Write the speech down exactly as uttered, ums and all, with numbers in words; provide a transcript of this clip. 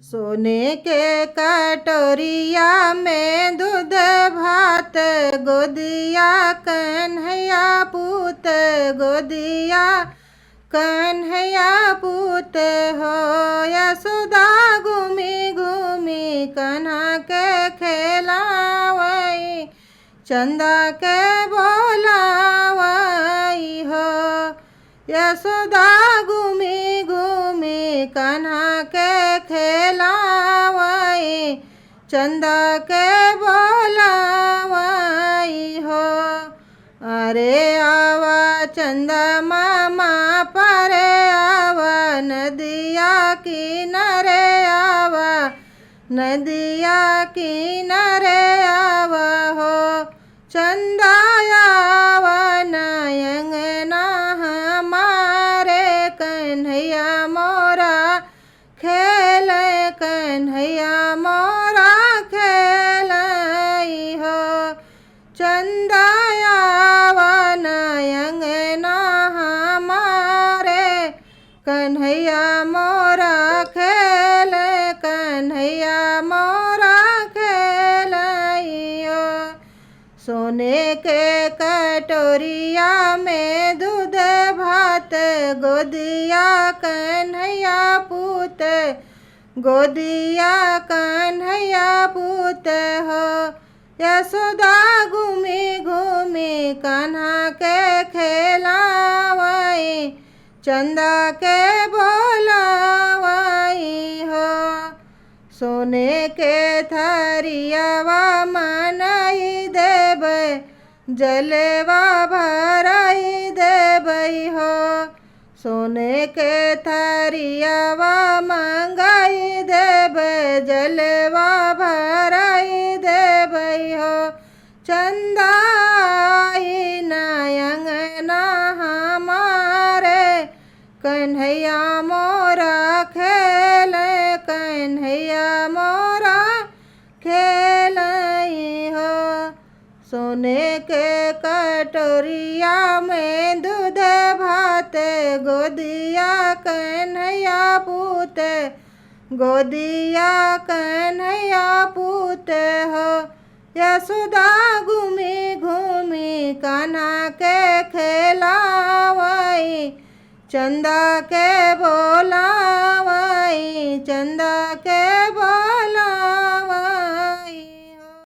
सोने के कटोरिया में दूध भात, गोदिया कन्हैया पूत, गोदिया कन्हैया पूत हो। यशोदा घूमी घूमी कान्हा के खेलावई, चंदा के बोलावई हो। यशोदा घूमी घूमी कान्हा के खेलावई, चंदा के बोलावई हो। अरे आवा चंदा मामा परे आवा, नदिया किनारे आवा, नदिया किनारे आवा हो। चंदा आवा ना अंगना हमारे, कन्हैया मोरा खेले, कन्हैया मोरा खेलई हो। चंदा आवा ना अंगना हमारे, कन्हैया मोरा खेले, कन्हैया मोरा खेलई हो। सोने के कटोरिया में दूध भात, गोदिया कन्हैया पूत, गोदिया कन्हैया पूत हो। यशोदा घूमी घूमी कान्हा के खेलावई, चंदा के बोलावई हो। सोने के थरियावा मनई देबे, जलवा भरई देबई हो। सोने के थरियावा मंगई देबे, जलवा भरई देबई हो। चंदा आई ना अंगना हमारे, कन्हैया मोरा खेले, कन्हैया मोरा खेलई हो। सोने के कटोरिया में दूध भात, गोदिया कन्हैया पूत, गोदिया कन्हैया पूत हो। यशोदा घूमी घूमी कान्हा के खेलावई, चंदा के बोलावई, चंदा के